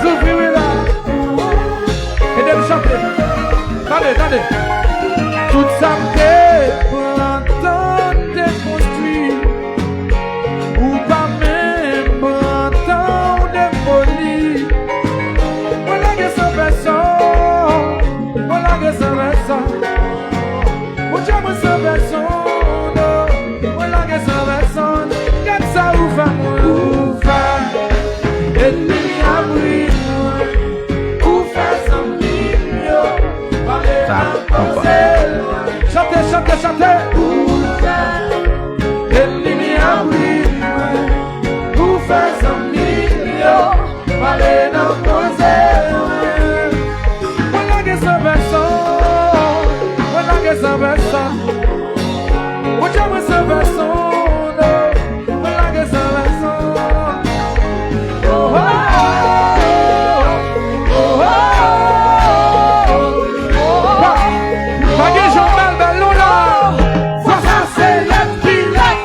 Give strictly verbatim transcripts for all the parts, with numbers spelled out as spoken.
Ouvri wi la. Ede m chante. Tande, tande. Tout sa m te pran tan te konstwi, ou pa menm pran tan w demoli. Mwen lage san pèsòn, mwen lage san pèsòn. Bondye mwen san pèsòn, oh. Mwen lage san pèsòn. Gad sa ou fè mwen. Ou fè ènmi m abri mwen. Ou fè zanmi m yo pale nan koze mwen. Chante, chante, chante. Ou fè ènmi m abri mwen. Ou fè zanmi m yo pale nan koze mwen. Mwen lage san pèsòn, mwen lage san pèsòn. Bondye mwen san pèsòn, oh. Mwen lage san pèsòn. Oh, oh, oh, oh. Pa, pa gen jan bèl bèl non la. Fwa sa se lèt ki lèt.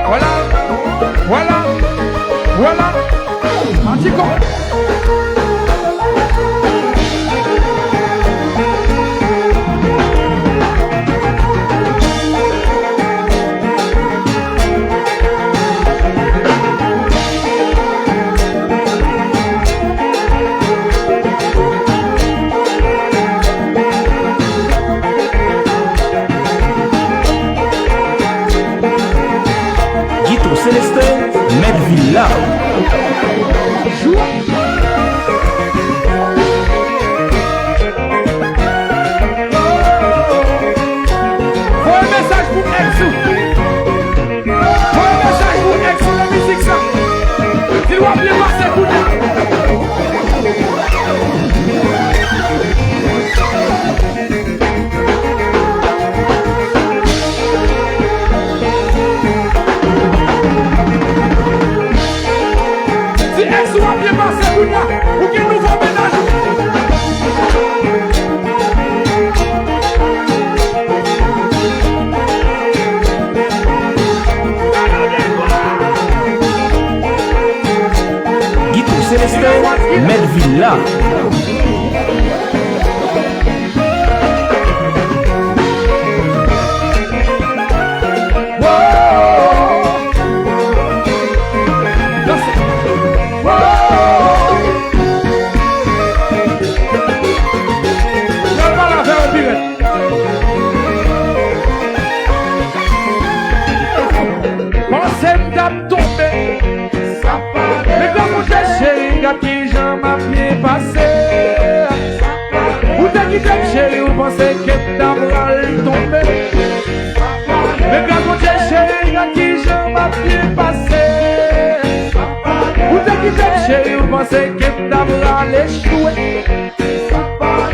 Vwala, vwala, vwala. Anti kò. Guito Celestin, mèt vil la. Voye mesaj pou ex ou. Voye mesaj pou ex ou nan mizik sa. Di l w ap byen pase kounye a. Si ex ou ap byen pase kounye a, ou gen nouvo mennaj ou. Guito Celestin, mèt vil la. Panse m t ap tonbe. Men gras Bondye cheri, gad kijan m ap byen pase. Ou te kite m cheri, ou panse ke m ta pral tonbe. Men gras Bondye cheri, gad kijan m ap byen pase. Ou te kite m cheri, ou panse ke m ta pral echwe.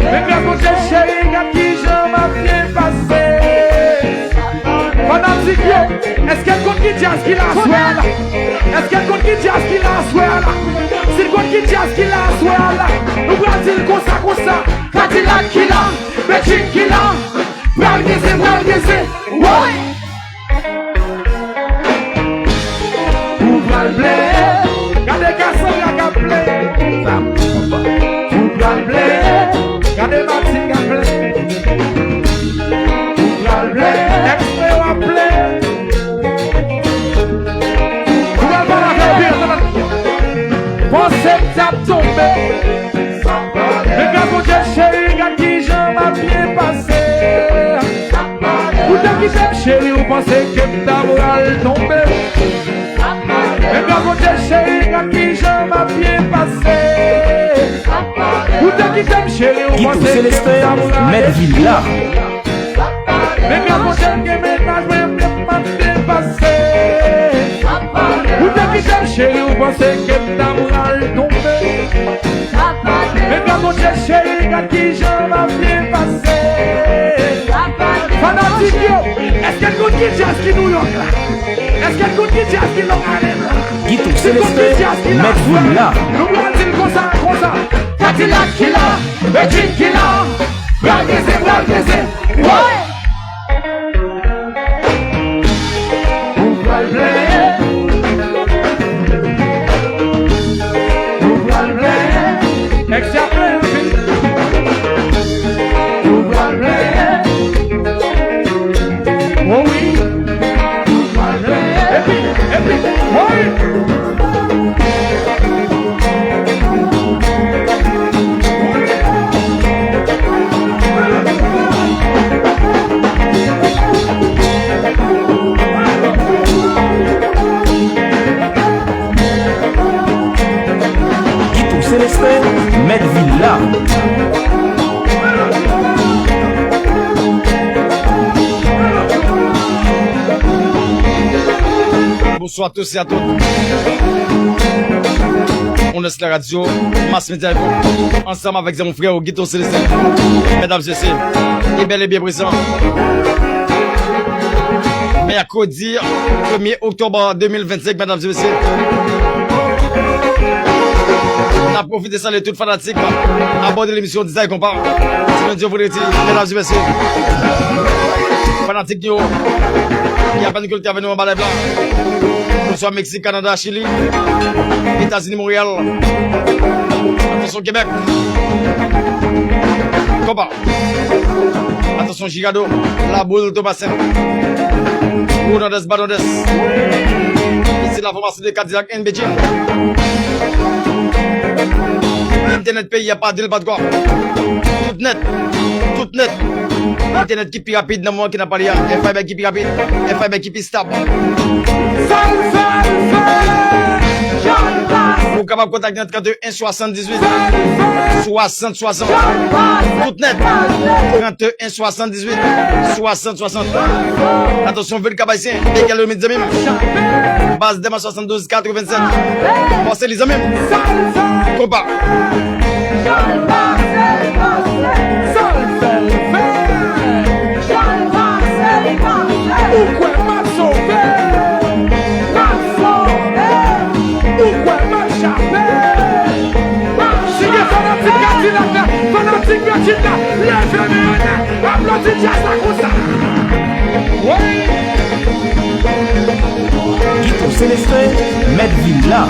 Men gras Bondye cheri, gad kijan m ap byen pase. Fanatik yo, èske n konn ki djaz ki la aswè a la? Èske n konn ki djaz ki la aswè a la? Si n konn ki djaz ki la aswè a la, nou pral di l konsa, konsa. Kadilak ki la, Bedjine ki la. Pral gen zen, pral gen zen. Woy! Ou pral plenyen. Gade Cassandra k ap plenyen. Ou pral plenyen. Gade Martine k ap plenyen. Ou pral plenyen. Ex mwen yo ap plenyen. Ou pral pale avè yo, byen, tande. Panse m t ap tonbe. Men gras Bondye cheri, gad kijan m ap byen pase. Ou te kite m cheri, ou panse ke m ta pral tonbe. Men gras Bondye cheri, gad kijan m ap byen pase. Ou te kite m cheri, ou panse ke m ta pral echwe. Men gras Bondye gen mennaj mwen, m ap byen pase. Ou te kite m cheri, ou panse ke m ta pral tonbe. Men gras Bondye cheri, gad kijan m ap byen pase. Fanatik yo, èske n konn ki djaz ki Nouyòk la? Èske n konn ki djaz ki Long Island la? Guito Celestin, mèt vil la. Nou pral Konsa, konsa, Kadilak ki la, Bedjine ki la, pral peze, pral peze, woy! Ou pral plenyen, ou pral plenyen, nèg sa plenyen anpil. Ou pral plenyen, oh wi. Epi, epi, woy! Guito Celestin, mèt vil la. Bonsoir à tous et à toutes. On laisse la radio, Mass Media Info, ansanm avèk zanmi frè Guito Celestin. Medam, mesye, e bèl e byen prezan. Mèkredi premye oktòb de mil vennsenk, medam e mesye. N ap pwofite salye tout fanatik, abòne lemisyon Dizay Konpa. Ti Bondye, vandredi, medam e mesye. Fanatik yo ki apèn konekte avèk nou anba live la. Bonswa Meksik, Kanada, Chili, Etazini, Monreyal. Atansyon Kebèk. Konpa. Atansyon Jirado, Laboul, Tomasen, Rodandès, Badandès. Isi la fòmasyon de Kadilak and Bedjine. Entènèt peyi a pa di l pa twò. Tout nèt, tout nèt. Entènèt ki pi rapid nan moman ke n ap pale a. Fiber ki pi rapid, fiber ki pi stab. Ou kapab kontakte nan trannde en swasanndizuit swasant swasant. Tout nèt. Trannde en swasanndizuit swasant swasant. Atansyon, vil Kap Ayisyen, Bèkèl, Lomit, zanmi m. Baz Dèma swasanndouz katrevennsèt. Pase li, zanmi m. Konpa. Sa l fè l fè. Ou kwè m ap sove? M ap sove. Ou kwè m ap chape? M ap chape. Si gen fanatik Kadilak la, fanatik Bedjine la, leve men yo, aplodi djaz la konsa. Woy! Guito Celestin, mèt vil la.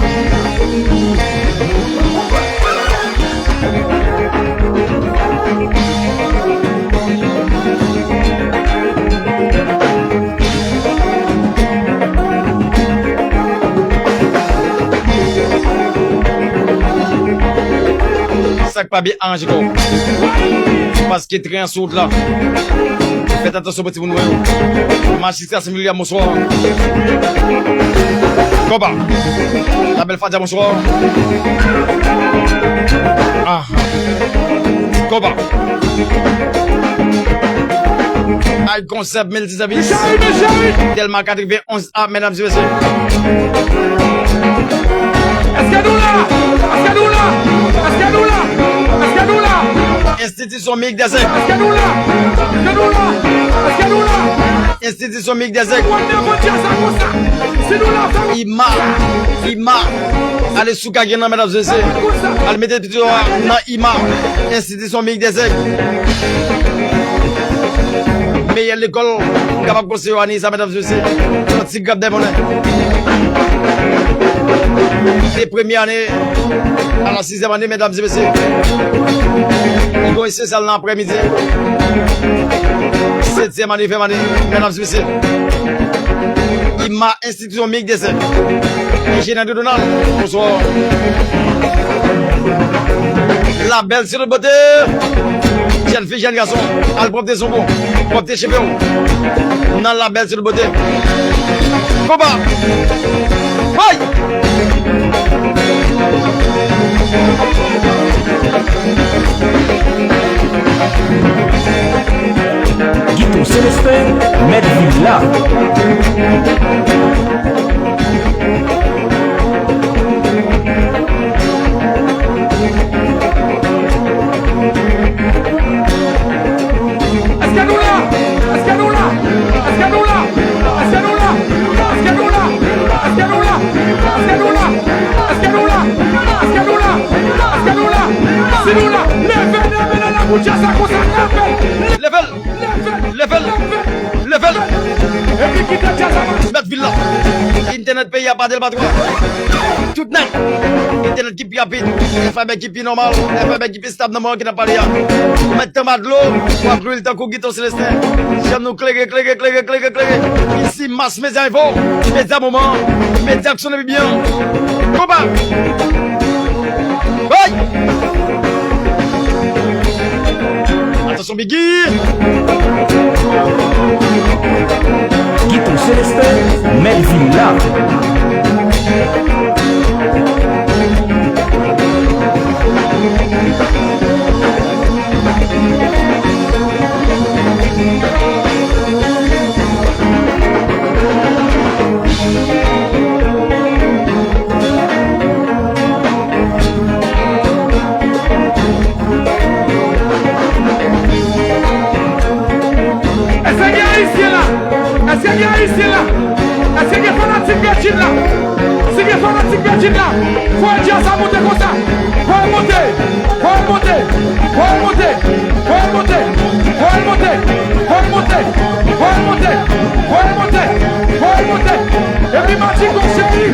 Sa k pa byen, aranje kò w. Paske tren an sou wout la. Fèt atansyon pou timoun mwen yo. Majistra Similya, bonswa. Konpa. Labèl Fadia, bonswa. Ah. Konpa. Ay, konsèp miltisèvis. Dèlma katreven onz A, medam e mesye. Èske nou la? Èske nou la? Èske nou la? Èske nou la? Enstitisyon Mik Dèzèg. Èske nou la? Èske nou la? Èske nou la? Enstitisyon Mik Dèzèg. Ima, Ima. Ale sou kagèn nan, medam e mesye. Ale mete pito a nan Ima. Enstitisyon Mik Dèzèg. Meyè lekòl kapab konseye w ane sa, medam e mesye. Yon ti grap dèmonnen. De premye ane a la sizyèm ane, medam e mesye. Li gon espesyal nan aprèmidi. Setyèm ane, fèm ane, medam e mesye. Ima Enstitisyon Mik Dèzèg. Enjenyè Donald, bonswa. Labèl Sirop Bote. Jèn fi, jèn gason, al pwòpte zong ou, pwòpte cheve w. Nan Labèl Sirop Bote. Konpa. Hay! Guito Celestin, mèt vil la. Èske nou la? Èske nou la? Èske nou la? Èske nou la? Èske nou la? Èske nou la? Pou djaz la konsa, leve l! Leve l! Leve l! Leve l! Epi kite djaz la mache. Mèt vil la. Entènèt peyi a pa de l pa twa. Tout nèt. Entènèt ki pi rapid. Fiber ki pi nòmal. Fiber ki pi stab nan moman ke n ap pale a. Ou mèt tanba dlo. W ap lwil tankou Guito Celestin. Janm nou klere, klere, klere, klere, klere. Isi Mass Media Info. Medya moman. Medya k sone pi byen. Konba! Hey! Atansyon, Biggie! Guito Celestin, mèt vil la. Èske gen Ayisyen la? Èske gen Ayisyen la? Èske gen fanatik Bedjine la? Si gen fanatik Bedjine la, fò djaz sa monte konsa. Fò l monte, fò l monte, fò l monte, fò l monte, fò l monte, fò l monte, fò l monte, fò l monte, fò l monte. Epi Magico cheri,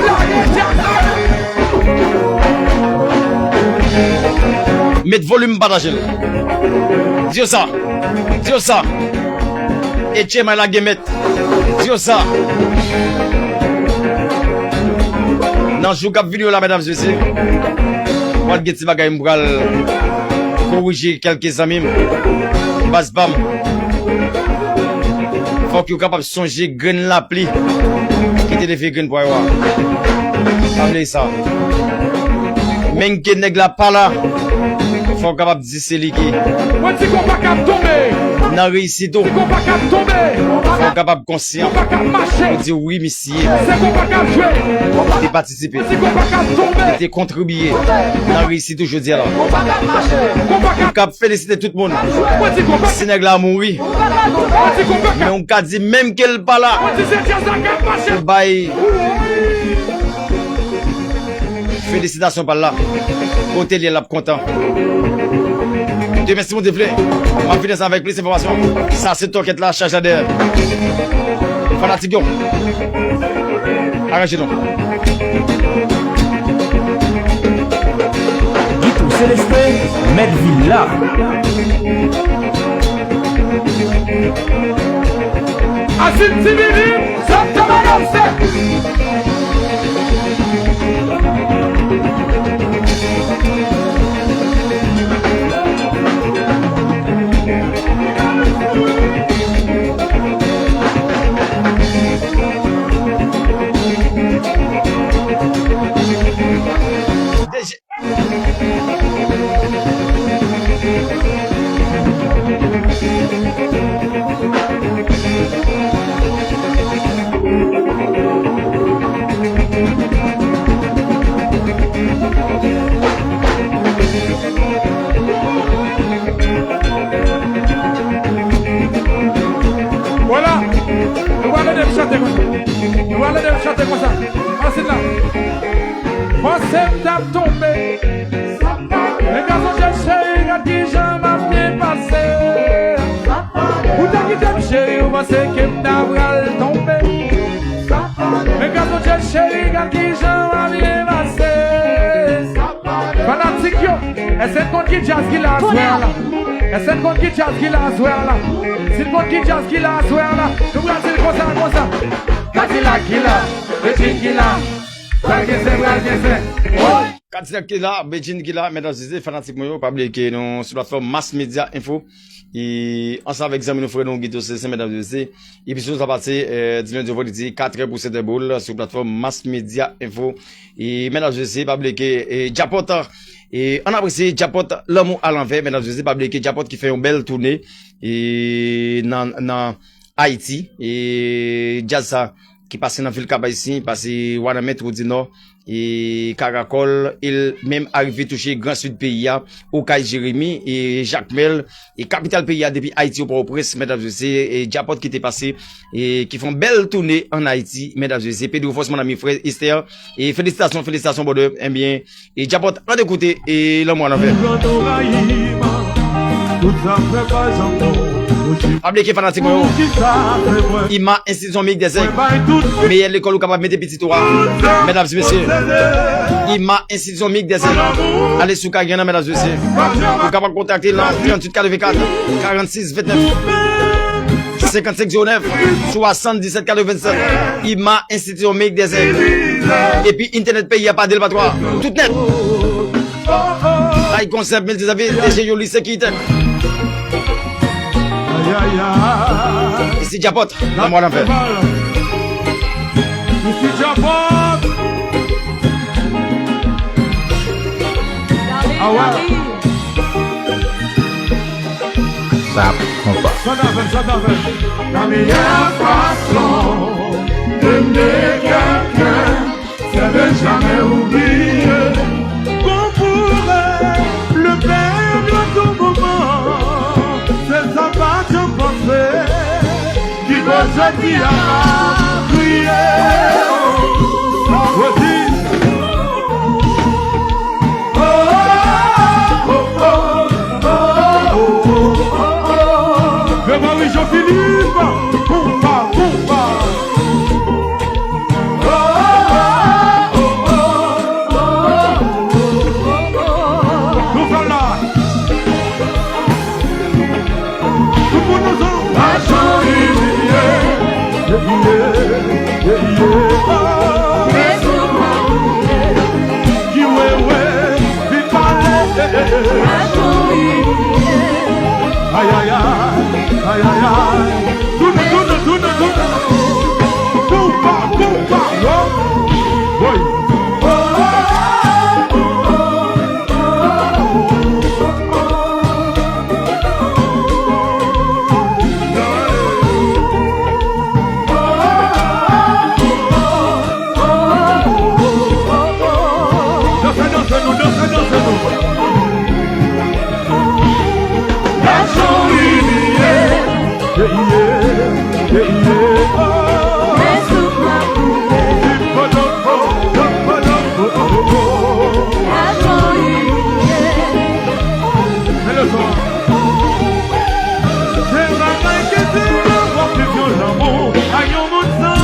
lage djaz la. Met volim, pataje l. Di yo sa. Di yo sa. H M I la gen mèt. Di yo sa. Nan jou k ap vini yo la, medam e mesye, pral gen ti bagay m pral korije kèlke zanmi m. Baz pa m. Fòk yo kapab sonje grenn lapli ki te leve grenn pwa yo a. Pa bliye sa. Menm ke nèg la pa la, fò w kapab di se li ki. Mwen di konpa k ap tonbe. Nan reyisit ou, di konpa k ap tonbe. Fò w kapab konsyan. Konpa k ap mache. Ou di wi, misye. Se konpa k ap jwe. Li te patisipe. Mwen di konpa k ap tonbe. Li te kontribye nan reyisit ou jodi a la. Konpa k ap mache. Konpa k ap. Ou kab felisite tout moun. Mwen di konpa. Si nèg la mouri. Mwen di konpa k ap. Men ou ka di menm ke l pa la. Mwen di se djaz la k ap mache. Ou bay. Felisitasyon pa l la. Kote l ye l ap kontan. Demen si Bondye vle, m ap vin ansanm avèk plis enfòmasyon. Sa se tòkèt la, chaj la dèyè. Fanatik yo, aranje nou. Guito Celestin, mèt vil la. Asin ti vini, sa t ap avanse. Vwala, nou prale de chante konsa. Nou prale de chante konsa. Ansin la. Panse m t ap tonbe. Men gason cheri, gad kijan m ap byen pase. Ou ta kite m cheri, ou panse ke m ta pral tonbe. Men gason cheri, gad kijan m ap byen pase. Fanatik yo, èske n konn ki djaz ki la aswè a la? Èske n konn ki djaz ki la aswè a la? Si n konn ki djaz ki la aswè a la, nou pral di l konsa, konsa. Kadilak ki la, Bedjine ki la. Pral gen zen, pral gen zen. Kadilak ki la, Bedjine ki la, medam e mesye, fanatik mwen yo, pa bliye ke nou sou platfòm Mass Media Info. E ansanm avèk zanmi nou, frè nou, Guito Celestin, medam e mesye. Epi sou sa pase, eh, di lendi o vandredi, katrè pou sètè boul, sou platfòm Mass Media Info. E medam e mesye, pa bliye ke, eh, Djapòt, eh, ann apresye Djapòt Lanmou Alanvè, medam e mesye, pa bliye ke Djapòt ki fè yon bèl toune, eh, nan, nan Ayiti. E djaz sa ki pase nan vil Kap Ayisyen, pase Wanament, Wòdinò, e Karakòl, e l menm arive touche Gran Sid peyi a, Okay, Jeremi, e Jakmèl, e kapital peyi a, depi Ayiti o Pòtoprens, medam e mesye, e Djapòt ki te pase, e ki fè yon bèl toune ann Ayiti, medam e mesye, Pedro Fòs, mon ami, frè Esther, e felisitasyon, felisitasyon, brother, ebyen, e Djapòt, ann ekoute, e Lanmou Alanvè. Ou pran to rayi m, Pa bliye ke fanatik mwen yo. Ima Institution Meyik Dèzèg. Meyè lekòl ou kapab mete pitit ou a. Medam e mesye. Ima Institution Meyik Dèzèg. Ale sou kay gen nan, medam e mesye. Ou kapab kontakte nan tranntuit katrevenkat, karannsis vennèf, senkannsenk zewo nèf, swasanndisèt katrevennsèt. Ima Institution Meyik Dèzèg. Epi entènèt peyi a pa de l pa twa. Tout nèt. Ay konsèp miltisèvis, D J Youli Sekirite. Isi Djapòt, nan mwa lanfè. Isi Djapòt. Awa. Sa ap konpa. Chante avè m, chante avè m. La meyè fason de mne kèlken, c'est de jamais oublier qu'on pourrait le perdre à tout moment. C'est sa façon de penser qui fait jodi a kriye. Redi. Mari Jean-Philippe, konpa, konpa. Nou fè l la. Tout moun ansanm. Lajan imilye, imilye, imilye. Ki wewe, vin pale. Ay, ay, ay, ay, ay, ay. Tounen, tounen, tounen, tounen. Konpa, konpa, yo. Woy. Danse, danse nou, danse, danse nou. Gason rimye. Se bagay ki di w w ap viv yon lanmou ak yon moun san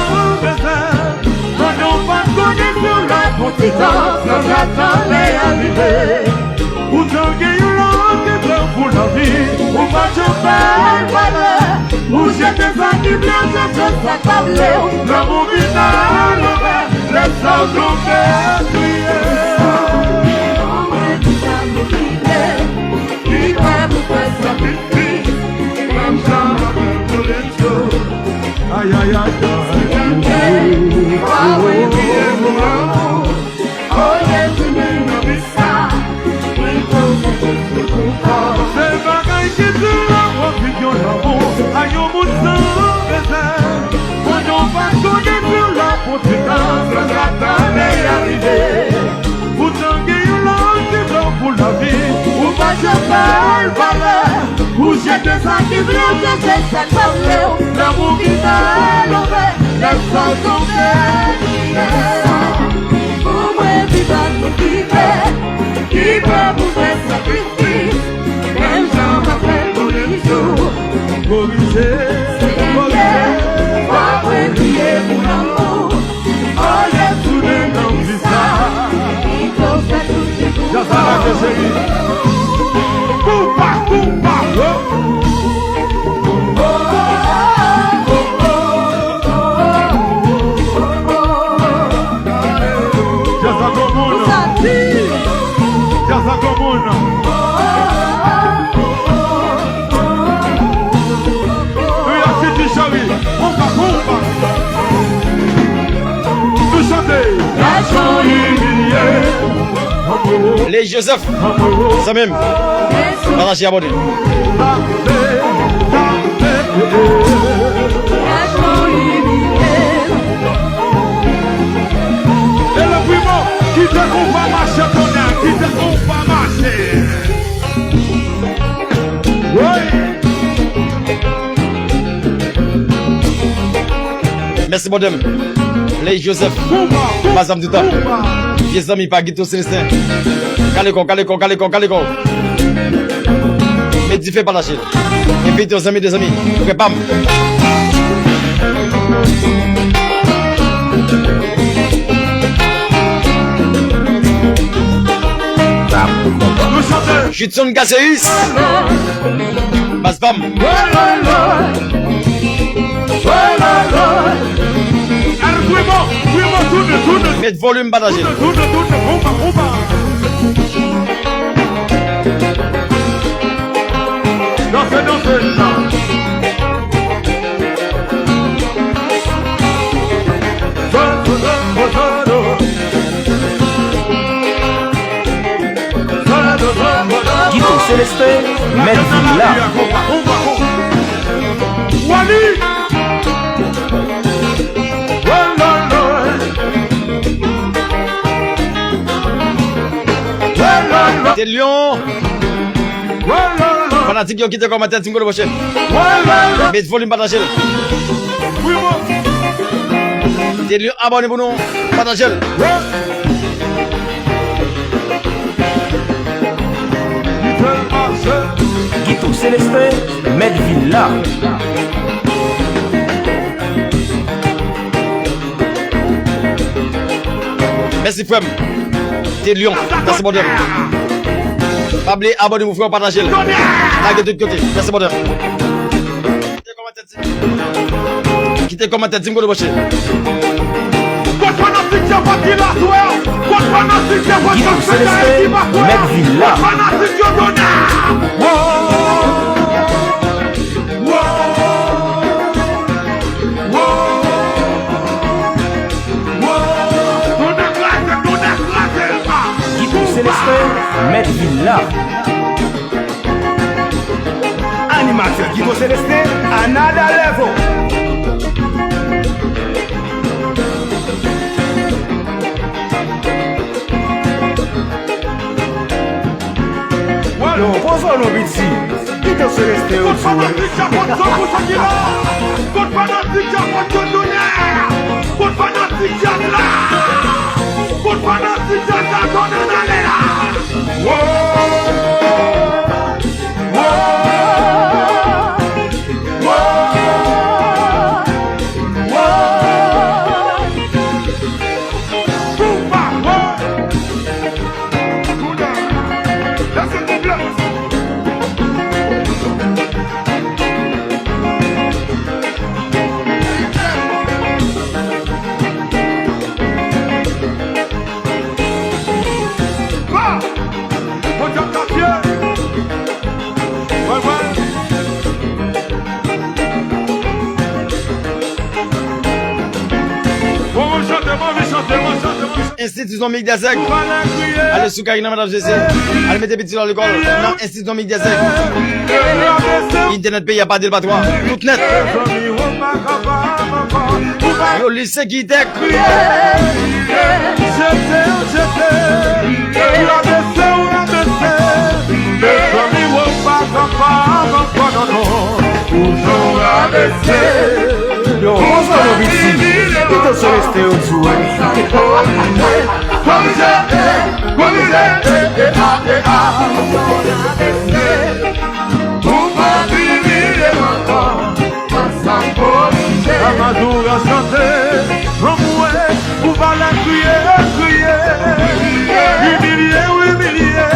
rezèv. Pandan w pa t konnen si w la pou ti tan, san atann lè a rive. Poutan w gen yon lòt ki vle w pou lavi, ou pa janm ba l valè. Ou jete sa ki vle w, jete sa k pa vle w. Lanmou vin alanvè, lè sa w tonbe kriye. Ki prè pou fè sakrifis, menm jan avèk Lorenzo. Ay, ay, ay, ay. Ou pa wè kriye pou lanmou. Olye tounen nan vi sa, mwen konn se tout pou kò. Se bagay ki di w w ap viv yon lanmou ak yon moun san rezèv. Pandan w pa t konnen si w la pou ti tan, san atann lè a rive. Poutan gen yon lòt ki vle w pou lavi, ou pa janm ba l valè. Ou jete sa ki vle w, jete sa k pa vle w. Lanmou vin alanvè, lè sa w tonbe kriye. Pou mwen viv ak moun ki pè, ki pè pou fè sakrifis. Menm jan m ap fè pou li jou. Korije, korije. Pa mwen kriye pou lanmou. Olye tounen nan vi sa. Jan sa lage cheri. Konpa, konpa, wo. Jan sa granmoun. Jan sa granmoun. Kriye Siti cheri. Konpa, konpa. Nou chante. Gason imilye. Ley Joseph. Zanmi m. Pataje, abòne. E le primo, kite konpa mache, konnen, kite konpa mache. Woy! Mèsi, Bondye m. Ley Joseph. Mazam Dutan. Vye zanmi pa Guito Celestin. Kale kò, kale kò, kale kò, kale kò. Met dife, pataje l. Envite yon zanmi, de zanmi. Frè pa m. Judson Caceus. Baz pa m. Met volim, pataje l. Danse, danse, danse. Guito Celestin, mèt vil la. Wally! Te Lyon. Fanatik yo, kite kòmantè, di m kote w branche. Met volim, pataje l. Te Lyon abòne pou nou, pataje l. Guito Celestin, mèt vil la. Mèsi, frè m. Te Lyon, mèsi, brother. Pa bliye abòne pou frè w, pataje l. Lage tout kote. Mèsi, brother. Kite kòmantè, di m kote w branche. Kot fanatik Djapòt ki la aswè a? Kot fanatik Djapòt k ap fete Ayiti aswè a? Kot fanatik yo, donè? Wo! Wo! Wo! Wo! Donè kraze, donè kraze, pa! Guito Celestin, mèt vil la. Animatè Guito Celestin, another level. Yo, poze w non, piti. Guito Celestin yo di w. Tout fanatik Djapòt san pou san ki la. Tout fanatik Djapòt yo, donè. Tout fanatik djaz la. Tout fanatik djaz la, donè, ale la. Wo! Wo! Wo! Wo! Bumba! Wo! Bouda! Lese konfyans! Ba! Bon djab katye! Wè, wè! Bon, bon, chante, bon, anvi chante, bon, chante, bon, chante. Enstiti Zonmik Dèzèg. Ale sou Karina, medam, mesye. Ale mete pitit yo lekòl nan Enstiti Zonmik Dèzèg. Entènèt peyi a pa di l pa twa. Tout nèt. Yo li se ki tèk. Jete, jete, rabese w rabese. Mezanmi, w pa kapab ankò, non, non. Ou jan w rabese. Yo, poze w non, piti. Guito Celestin yo di w. Korije, korije, e, e, a, e, a. Ou pa vini ankò. Sa korije. Amadou a chante, anmwe, ou pa la kriye, kriye. Imilye, imilye.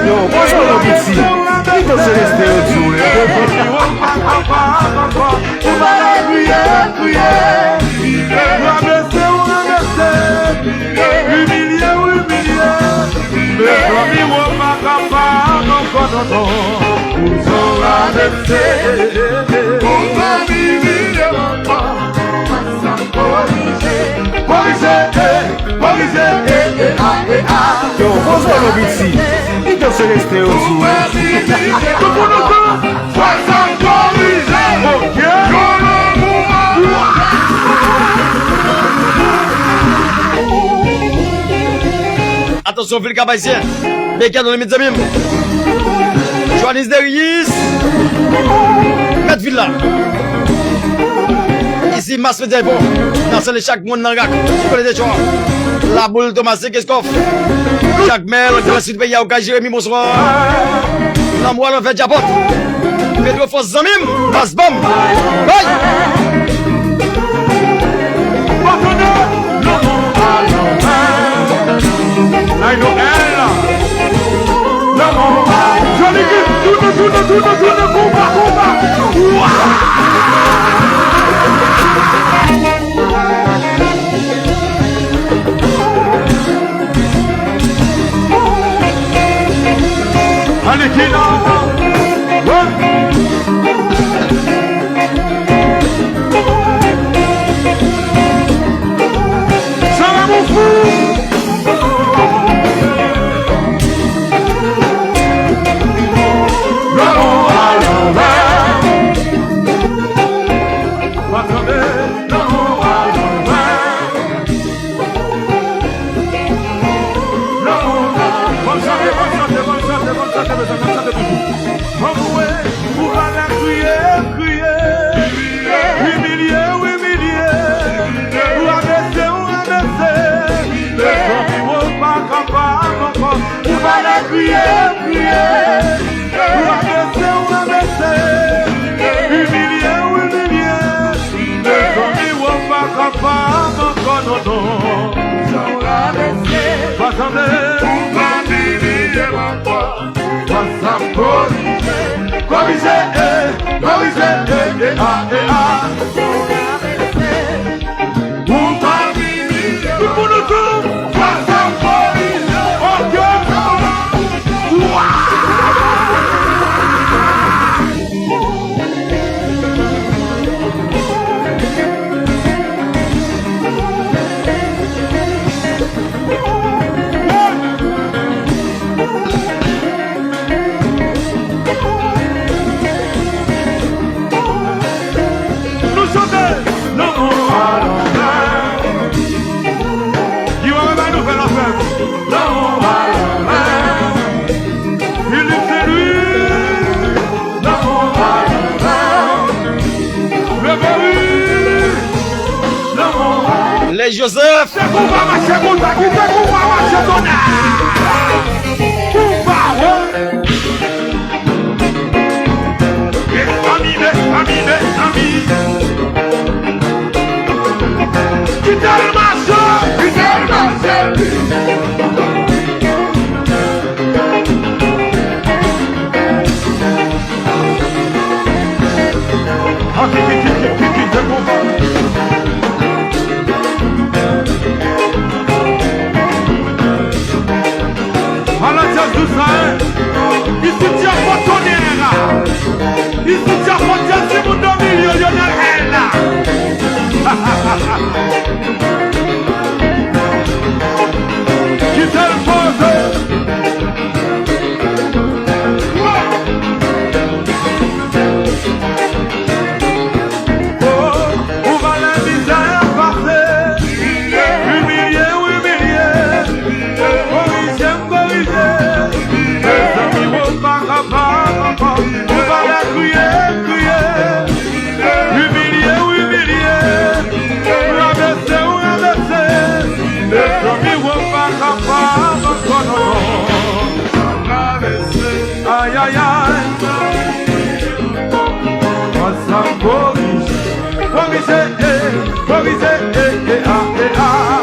Yo, poze w non, piti. Guito Celestin yo di w. Ou pa la kriye, kriye. Rabese, rabese. Imilye, imilye. Mezanmi, w pa kapab ankò, non, non. Ou jan w rabese. Ou pa vini ankò. Korije, korije, e, korije, e, e, a, e, a. Yo, poze w non, piti. Guito Celestin yo di w. Tout moun ansanm. Fwa sa korije. Ok. Yo, lanmou an. Atansyon, vil Kap Ayisyen. Bèkè nan limit, zanmi m. Joanis Derius. Mèt vil la. Isi Mass Media Info. N ap salye chak moun nan rak. Ti kote de chwa. Laboul, Thomas, Keskòf. Jakmèl, Gran Sid peyi a, Okaj, Jeremi, bonswa. Lanmou a lanvè djapòt. Pedro Fòs zanmi m, bas banm. Hey! Ay, Noël. Lanmou. Johnny Gims, tounen, tounen, tounen, tounen, konba, konba. Wa! Alekina. Sa lanmou fou. Lanmou a lanvè. Mwen tande lanmou a lanvè. Lanmou a. Banm chante, banm chante, banm chante, banm chante, mezanmi, banm chante toujou. Anmwe, ou pa la kriye, kriye. Imilye, ou imilye. Ou rabese, ou rabese. Mezanmi, ou pa kapab ankò. Ou pa la kriye, kriye. Ou rabese, ou rabese. Imilye, ou imilye. Mezanmi, ou pa kapab ankò, non, non. Jan w rabese. Pa tande. Ou pa imilye m ankò. Fòs ap korije. Korije, eh, korije, eh, eh, ah, eh, ah. Ou pa vini, tout moun ansanm, fòs ap korije. Ok. Wa! Nou chante! Lanmou a lanvè. Guy Weber ba nou fè lanfè. Lanmou a lanvè. Philippe Saint-Louis. Lanmou a lanvè. Gregory. Lanmou a. Ley Joseph. Se konba mache konsa, kite konba mache tonnè. Konba, wi. Mezanmi, mezanmi, mezanmi. Kite l mache, kite l mache. Ala djaz dousa, hein? Isit djapòt tonnè la. Isit djapòt djaz, se moun nan milye Lionel L la. Kite l poze. Oh, ou valè mizè pase. Imilye, ou imilye. Korije m, korije. Mezanmi, ou pa kapab ankò. Ou valè kriye, kriye. Imilye, ou imilye. Rabese, ou rabese. Mezanmi, ou pa kapab ankò, non, non. Ay, ay, ay. Fòs ap korije. Korije, eh, korije, eh, eh, ah, eh, ah.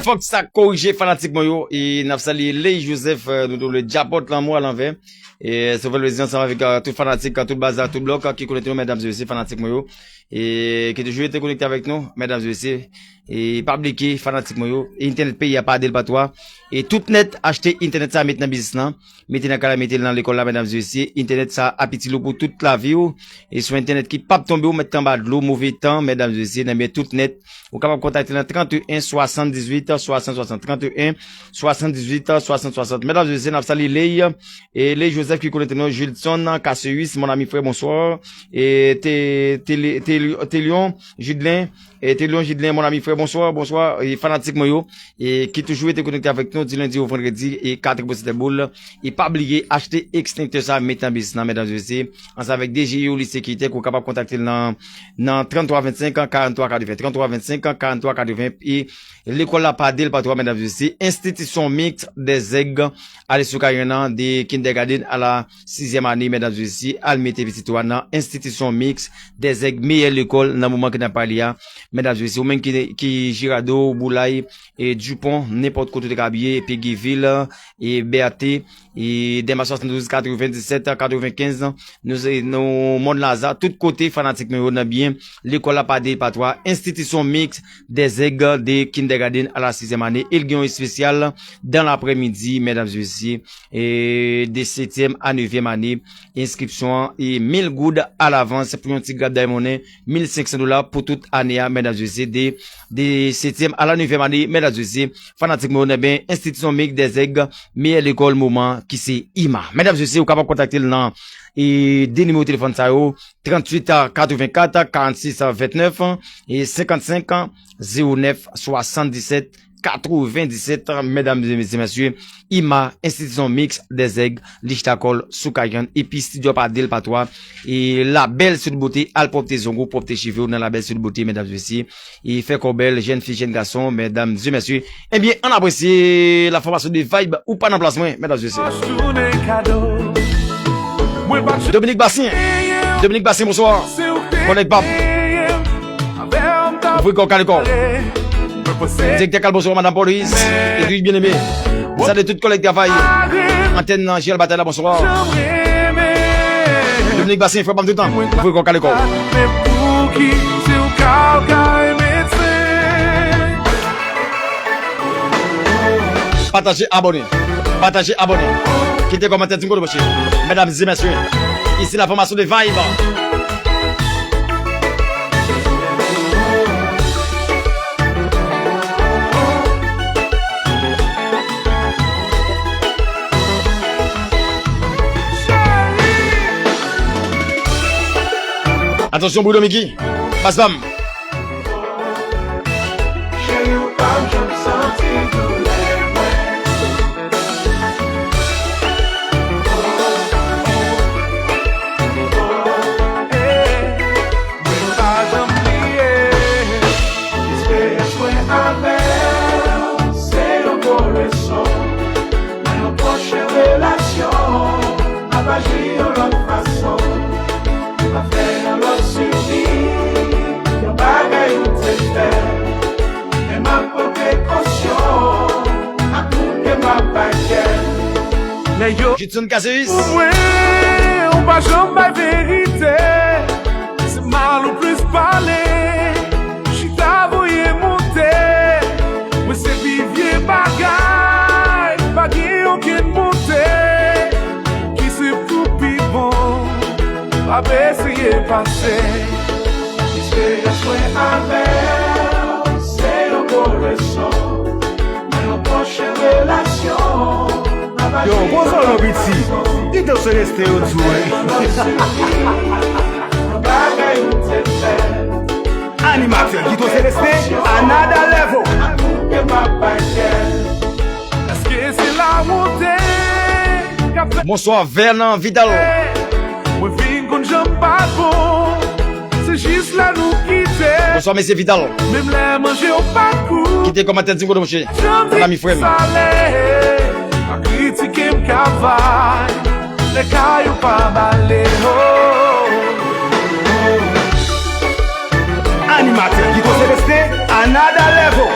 Fòk sa korije, fanatik mwen yo. E n ap salye Ley Joseph, eh, nou tou le djapòt lanmou a lanvè. E se fè plezi ansanm avèk, eh, tout fanatik, eh, tout baz la, tout blòk, eh, ki konekte nou, medam e mesye, fanatik mwen yo. E ki toujou rete konekte avèk nou, medam e mesye. E pa bliye, fanatik mwen yo, entènèt peyi a pa de l pa twa. E tout nèt, achte entènèt sa, met nan biznis lan. Mete nan kay la, mete l nan lekòl la, medam e mesye. Entènèt sa ap itil ou pou tout lavi w. E se yon entènèt ki p ap tonbe, ou mèt anba dlo, move tan, medam e mesye, nan men tout nèt. Ou kapab kontakte nan trant e en, swasann dizuit, swasant swasant, trant e en, swasann dizuit, swasant swasant. Medam e mesye, n ap salye Ley, e Ley Joseph ki konekte nou, Julson, Cassius, mon ami frè, bonswa. E te, te, te, Telion Jidlen, e Telion Jidlen, mon ami, frè, bonswa, bonswa, e fanatik mwen yo, e ki toujou rete konekte avèk nou di lendi o vandredi, e kat pou sèt boul, e pa bliye achte ekstenktè sa, met nan bis nan, medam e mesye, ansanm avèk D J yo, li sekirite, ou kapab kontakte l nan, nan trannntwa vennsenk, karannntwa katreven, trannntwa vennsenk, karannntwa katreven, e lekòl la pa de l pa twa, medam e mesye, Institution Mixte des Aigles, ale sou Kayen nan, de kindergarten a la sizyèm ane, medam e mesye, al mete pitit ou a nan Institution Mixte des Aigles, meyè lekòl nan moman ke n ap pale a, medam e mesye, ou menm ki, ki Girado, Boulay, e Dupont, nenpòt kote ou te ka abiye, Peguy Ville, e Berthe, e Dèma swasanndouz, katrevenndisèt, katrevenkenz, nou se, nou, Mòn Laza, tout kote fanatik nou yo nan byen, lekòl la pa de pa twa, Institution Mixte des Aigles de kindergarten a la sizyèm ane, e l gen yon espesyal dan laprèmidi, medam e mesye, e de setyèm a nevyèm ane, enskripsyon an, e mil goud alavans pou yon ti grap day monnen, mil senksan dola pou tout ane a, medam e mesye, de, de setyèm a la nevyèm ane, medam e mesye, fanatik mwen yo nan byen, Institution Mixte des Aigles, meyè lekòl moman ki se IMA. Medam e mesye, ou kapab kontakte l nan, e de nimewo telefòn sa yo, tranntuit katrevenkat karannsis ventnèf, e senkannsenk zewo nèf swasanndisèt katrevendisèt, medam e mesye, IMA, Institution Mixte des Aigles, li chita kò l sou Kayen, epi estidyo pa de l pa twa, e Labèl Sud Beauté, al pwòpte zong ou, pwòpte cheve w nan Labèl Sud Beauté, medam e mesye, e fè kò w bèl, jèn fi, jèn gason, medam e mesye. Ebyen, ann apresye la fòmasyon de Vibe, ou pa nan plas mwen, medam e mesye. Dominique Bassin, Dominique Bassin, bonswa. Kòlèg pa m. Ouvri kò w, kale kò w. Direktè Kal, bonswa, madanm Polis, Edwige Bien-Aimé. Salye tout kòlèg travay antèn nan J L Batay la, bonswa. Dominique Bassin, frè pa m tout tan. Ouvri kò w, kale kò w. Pataje, abòne. Pataje, abòne. Kite kòmantè, di m kote w branche. Medam e mesye, isi la fòmasyon de Vibe. Atansyon, Bruno Mickey. Bas ba m. Cheri, ou pa janm santi doulè mwen. Mwen pa janm bliye. Esperyans mwen avè w se yon gwo leson. Nan yon pwochen relasyon, m ap aji yon lòt fason. M ap fè yon lòt swivi, yon bagay ou te fè. Men m ap pran prekosyon ak moun ke m ap bay kè m. Lè yo Judson Caseus. Pou mwen, ou pa janm bay verite. Se mal ou plis pale. Chita voye monte. Mwen se pi vye bagay. Pa gen okenn monte. Ki se pou pi bon. Pa eseye pase. Esperyans mwen avè w se yon gwo leson. Nan yon pwochen relasyon. Yo, poze w non, piti. Guito Celestin yo di w, wi. Yon bagay ou te fè. Animatè Guito Celestin, another level. Amour ke m ap bay kè. Èske se lawonte k ap fè Bonswa, Vernon Vidal. Mwen vin konn jan m pa bon. Se jis lè nou kite. Bonswa, mesye Vidal. Menm lè manje w pa kou. Kite kòmantè, di m kote w branche. Janm di salè. Pa kritike m ka bay. Lè kay ou pa bale, oh. Animatè Guito Celestin, another level.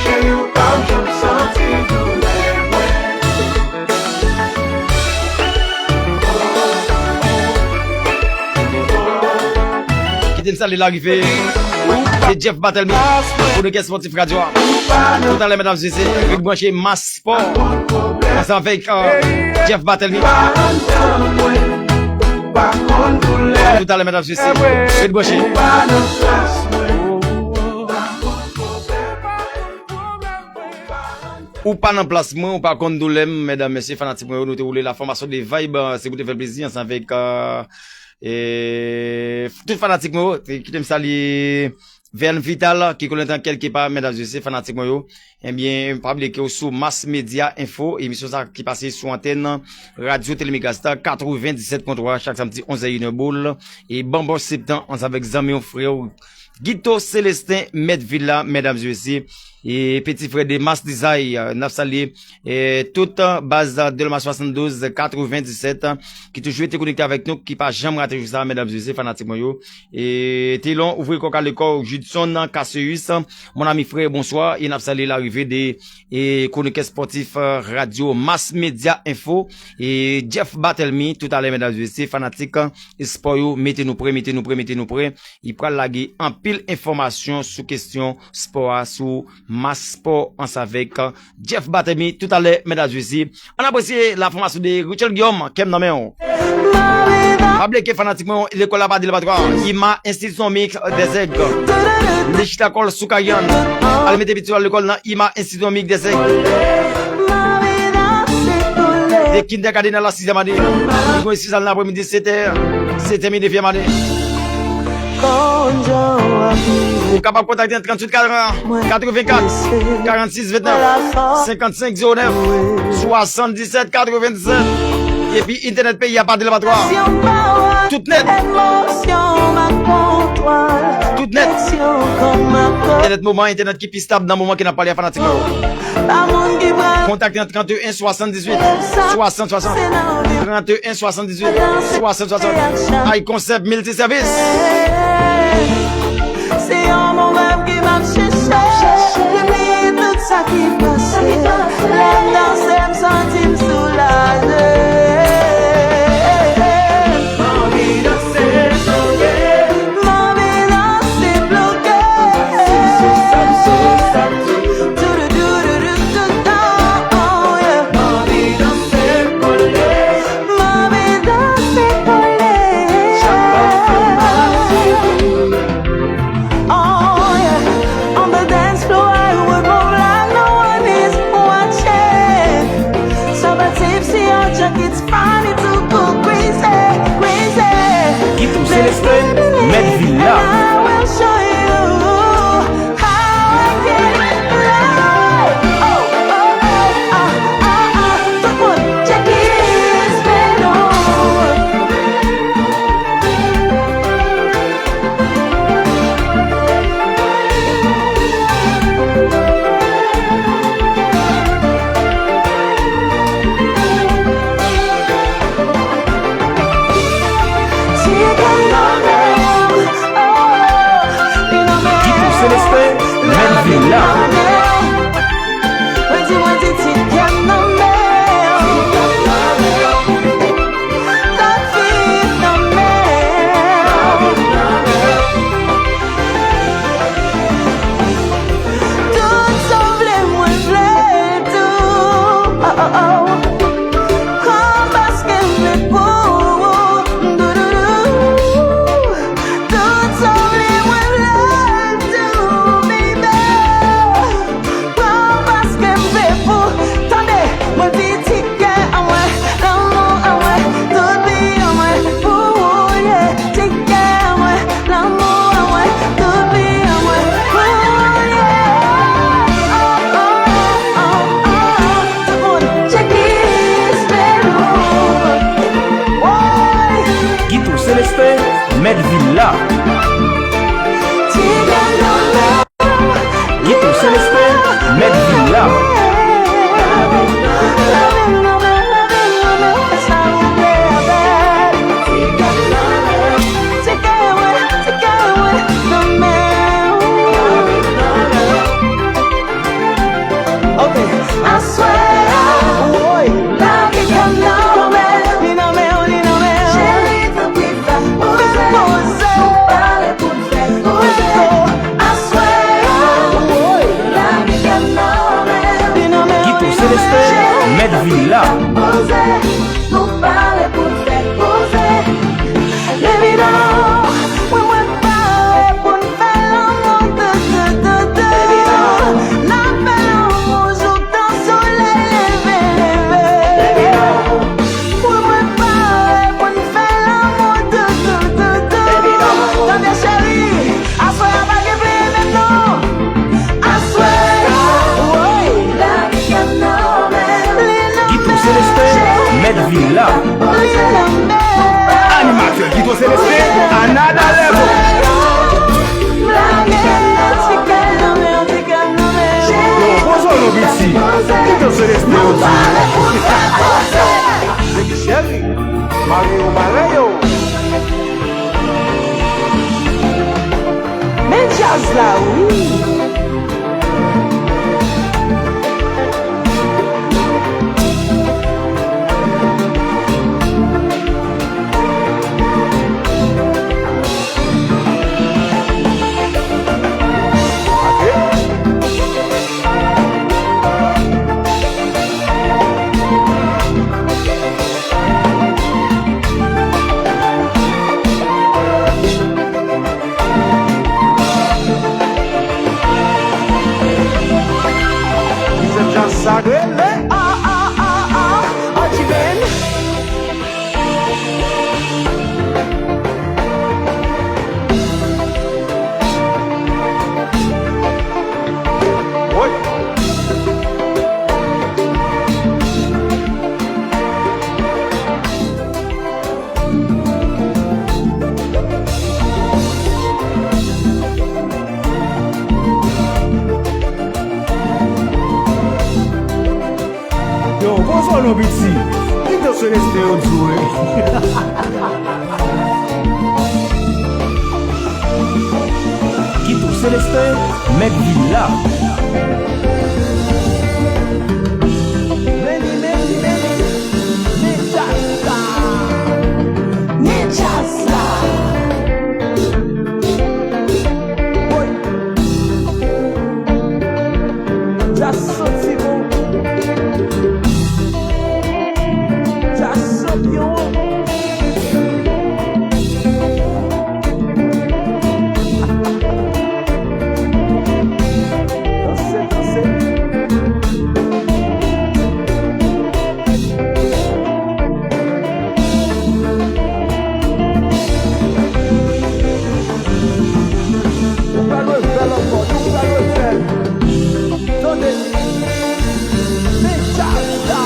Cheri, ou pa janm santi doulè mwen. Kite n salye larive de Jeff Barthelmy, kronikè spòtif radyo a. Toutalè, medam e mesye, ret branche Mas Spò. Avèk euh, Jeff Barthélemy. Tout à l'heure, mesdames et messieurs. Ret branche. Ou pa nan plas mwen, ou pa konn doulè m, medam, mesye, fanatik mwen yo, nou te woule la fòmasyon de vibe, euh, se pou te fè plezi, ansanm avèk euh, e, tout fanatik mwen yo, te kite m salye Verne Vital, ki konnen an kèlke pa, medam, mesye, fanatik mwen yo. Ebyen, pa bliye ke w sou Mass Media Info, emisyon sa ki pase sou antèn Radyo Tele Megastar katrevenndisèt pwen twa chak samdi onz è, inè boul. E Bonbon Septan, ansanm avèk zanmi w, frè w, Guito Célestin, mèt vil la, medam e mesye, e peti frè de Mass Design, n ap salye e tout baz Delma swasanndouz katrevenndisèt ki toujou rete konekte avèk nou, ki pa janm rate jou sa, medam e mesye, fanatik mwen yo. E Telon, ouvri kò, kale kò, Judson Cassius, mon ami frè, bonswa, e n ap salye larive de e kronikè spòtif euh, Radyo Mass Media Info, e Jeff Barthélemy, tout à l'heure, medam e mesye, fanatik euh, espò yo, mete nou prè, mete nou prè, mete nou prè. Li pral lage anpil enfòmasyon sou kesyon spò a, sou Mass Sport, ansanm avèk euh, Jeff Barthélemy, tout à l'heure, medam e mesye. Ann apresye la fòmasyon de Richard Guillaume, kè m nan men w. Pa bliye ke fanatik mwen, lekòl la pa de lapatwa. IMA, Institut Mixte des Aigles. Li chita kò l sou Kayann. Al mete pitit ou lekòl nan IMA, Institut Mixte des Aigles. De kindergarten à la sixième année. Li gen siz ane, apremidi, sèt è, sèt è, midi, nevyèm ane. Ou kapab kontakte nan tranntuit katrevenkat, karannsis vennèf, senkannsenk zewo nèf, swasanndisèt katrevendisèt. Epi entènèt peyi a pa de lapatwa. Tout nèt. Tout nèt. Entènèt moman, entènèt ki pi stab nan moman ke n ap pale a, fanatik mwen yo. Kontakte nan tranntuit swasanndizuit swasant swasant. Tranntuit swasanndizuit swasant swasant. Ay Konsèp Miltisèvis. Se yon bon vibe ki m ap chèche. Depi tout sa ki pase, lè m danse, m santi m soulaje. Anvi danse, bloke. Anvi danse, bloke. Anvi danse, kole. Anvi danse, kole. Oh yeah, on the dance floor I would move like no one is watching. So but tipsy or drunk, it's funny to go crazy, crazy. Guito Célestin, mèt vil la. And I will show you how I get right. Oh, oh, oh, ah, ah, ah. Tout moun, check it, spin on. Guito Célestin, mèt vil la. Tout sa w vle, mwen vle tou. Oh, oh, oh. Kòm paske m vle pou ou. Doudoudou. Tout sa w vle, mwen vle tou, baby. la. Poze, nou pare pou n fè koze. Baby, non, mwen, mwen pare pou n fè lanmou, tou, tou, tou, tou. N ap fè lanmou jouk tan solèy leve, leve. Mwen, mwen pare pou n fè lanmou, tou, tou, tou, tou. Tande, cheri, aswè a pa gen peye menm non. Aswè a, woy. Guito Celestin, mèt vil la. Animatè Guito Celestin, another level. Yo, poze w non piti. Guito Celestin yo di. Nèg cheri, mare yo, mare yo. Men djaz la, wi. Ki se djaz sa k rele? Ah, ah, ah, ah, Archie Ben. Woy. Yo, poze w non piti. Guito Celestin yo di w. Guito Celestin, mèt vil la. Men li, men li, men li. Men djaz la. Men djaz la. Woy. Djaz santi bon. Djaz santi bon. Danse, danse. Ou pral refè l ankò, ou pral refè l. Tande. Men djaz la.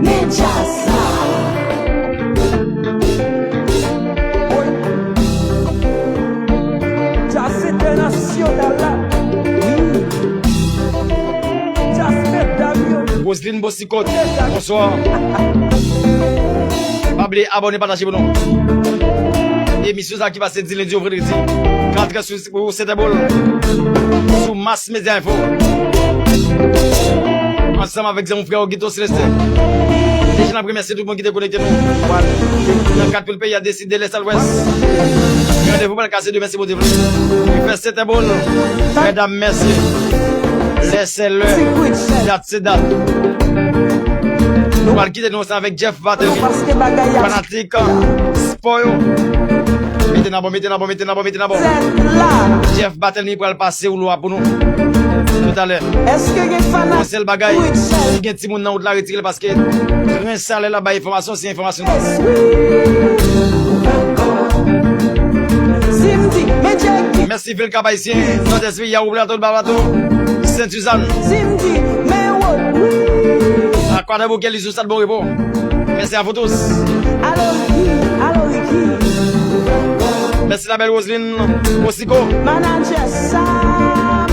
Men djaz la. Woy. Djaz entènasyonal la. Wi. Djaz medam yo. Roseline Bosicot, bonswa. Pa bliye abòne, pataje pou nou. Emisyon sa ki pase di lendi o vandredi, katrè sou, sou Sentèbol, sou Mass Media Info. Ansanm avèk zanmi frè w Guito Celestin. Deja n ap remèsye tout moun ki te konekte nou. Nan kat koul peyi a, de sid, de lès a lwès. Randevou pral kase demen si Bondye vle. Li fè Sentèbol. Medam, mèsi. Lè se lè. Dat se dat. Nou pral kite nou ansanm avèk Jeff Battery. Fanatik spò yo. Mete nan bon, mete nan bon, mete nan bon, mete nan bon. Jeff Battery pral pase woulo a pou nou. Toutalè. Yon sèl bagay. Si gen timoun nan wout la, retire l paske grenn salè la bay enfòmasyon, se enfòmasyon. Mèsi vil Kap Ayisyen, Nòdès peyi a, Wo Plato, Ba Plato, Sent Sizàn. Akwadabouke, Lizou, Stad Bon Repo. Mèsi a vous tous. Alo Ricky, alo Ricky. Mèsi la bèl Roseline Bosicot. Manadjè Sam.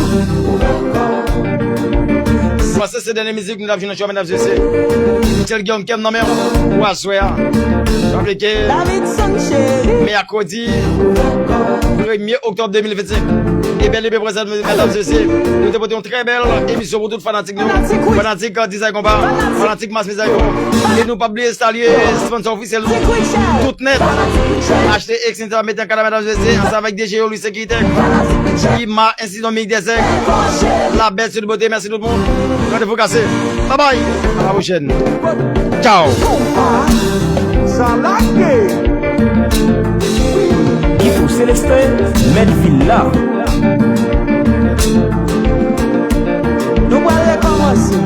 Sa se, se dènye mizik nou t ap jwenn nan show, medam, mesye. Michel Guillaume, kè m nan men w pou aswè a. Raple ke Davidson Chéri. Mèkredi premye oktòb de mil vennsenk. E bèl e byen prezan, medam, mesye. Nou te pote yon trè bèl emisyon pou tout fanatik nou. Fanatik, wi. Fanatik, euh, Dizay Konpa. Fanatik. Fanatik Mass Media Konpa. E nou p ap bliye salye sponsò ofisyèl nou, tout nèt. Achte Extinta mete an kadav, medam e mesye, ansanm avèk D J Yolis Sekirite, Ima, Enstiti Dominique des Aigles, La Belle Sud Beauté. Mèsi tout moun. Randevou kase. Bye bye. À la prochaine. Ciao. Sa lage. Guito Celestin, mèt vil la. Nou pral rekòmanse.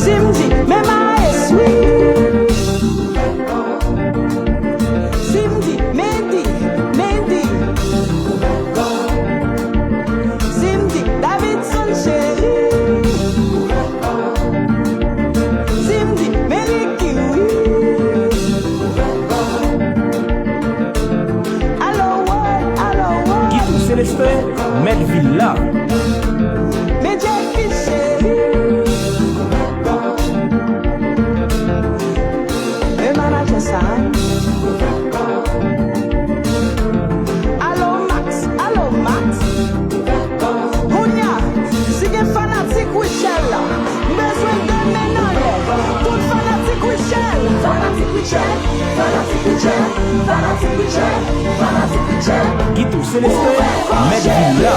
Si m di, men Maes, wi. Si m di, men di, men di. Si m di, Davidson cheri. Si m di, men Ricky, wi. Alo, woy, alo, woy. Guito Celestin, mèt vil la. Men Jackie cheri. Men manadjè sa, hein. Alo, Max, alo, Max. Kounye a, si gen fanatik Rutshelle la, m bezwen de men anlè. Tout fanatik Rutshelle. Fanatik Rutshelle, fanatik Rutshelle, fanatik Rutshelle, fanatik Rutshelle. Guito Celestin, mèt vil la.